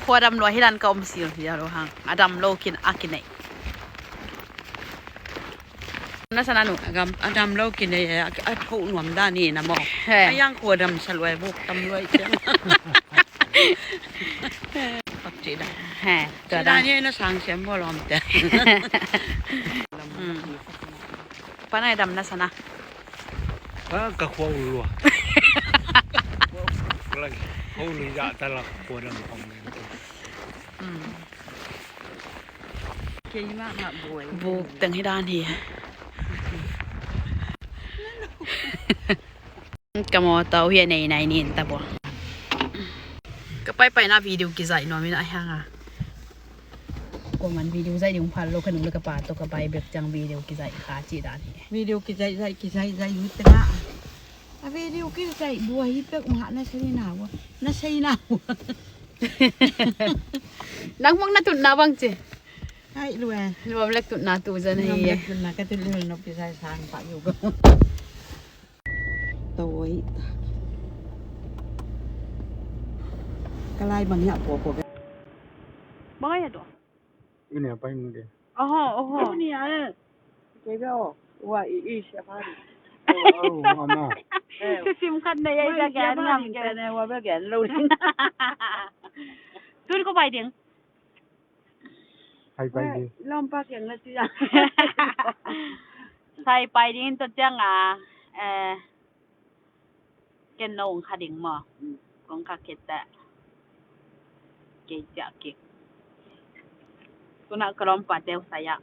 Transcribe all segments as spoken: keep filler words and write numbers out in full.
Khua dam lua hi dan ka om sil hi lo hang. A dam lo kin a kinei. Na sana nu. A dam, a dam lo kinei, a, a tho nuam dan hi na maw. He. A yang khua dam sa luai buk tam luai ciang. Pak ci dan. He, tua dan. Ci dan hi na sang siam bo lom te. Hmm. Panai dam na sana. Ka khua ul lua. Khua ul lua ta la khua dam kong. Hmm. Buk teng hi dan hi. Ka mawtaw hi a nei nai nin ta bua. Ka paipai na video kizaih nuam in a hiang a. Kuaman video zaih ding phal lo ka nung le ka pa tawh ka pai bek ciang video kizaih kha ci dan hi. Video kizaih zaih kizaih zaih hi tengah. A video kizaih bua hi pek mah na sei na bua. Na sei na bua. Nang mong na tutna bang ci. Hai lue. Nuam lek tutna tu zan hi. Nuam lek tutna ka tut lel nop kizaih sang pa yu go. Tawi. Ka lai bang hiah pua pua. Bang ai a tua. Ini apa ini dia? Oho, oho. Ini ah. Kaya oh. Wa i i siapa ni. Oh, oh, ama. Ka sim khat nei ai ka gen ngam ke. Wa ba gen lo. Tun ko pai ding. Sai pai ding. Lawmpa kiang na ci a. Sai pai ding in tua ciang a, eh, ken no ong kha ding maw? Mm. Kong kha kei ta. Kei ciah kik. Tuna ka lawmpa teu sai a.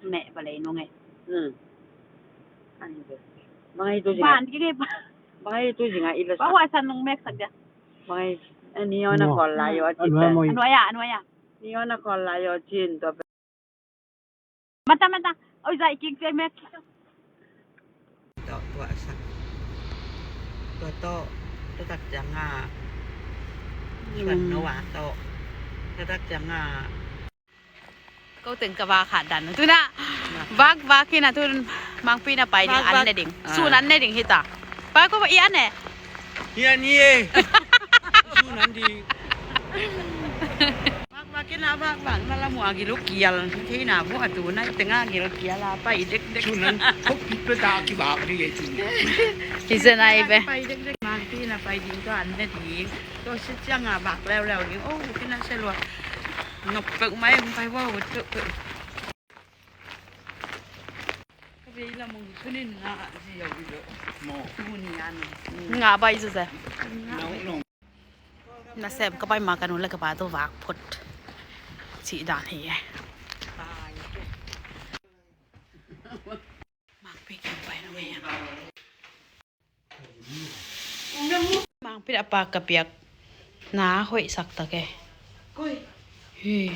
Meh ba lei nung e. Mm. Ani be. Bangai tu jing a. Ban ki ngai ba. Bangai tu jing a ila sa. Ba wa san nung mek sak dia. Bangai. Ani yo na kol la yo a ci te. Anu aya, anu aya. Ni yo na kol la yo cin tua. Mata, mata. Oi, zaih kik te mek. Tawh, tuah sak. Tuah tawh, tuah tak ciang a. Suan no a tawh. Tuah tak ciang a. Ko teng ka vak khat dan. Tuna, vak, vak hi na tun mangpi na pai ding, an ne ding. Sun an ne ding hi ta. Pa ko i an ne. Hi an hi e. Sun an ding. Vak, vak, kei na vak, vak, na la mua gil kial. Kei na vua tu na i tenga gil kial a pai dek dek. Tunan, kok pit pe ta ki vak di e tun. Kisa na i pe. Pai dek dek, mang ti na pai ding to an ne ding. To sit ciang a vak leu leu ding. Oh, kei na se lua. Nok pek mai, pai vua, pek pek. Ka vei la mong sunin nga zi yau i lo. Mo. Tuni an. Nga bai zu ze. Nga bai. Nasem ka pai ma ka nu le ka pa tu vak phot. Ci dan hi e. Mak pi kim pai na mai. Mang pi a pa ka piak na hoih sak tak e. Hi.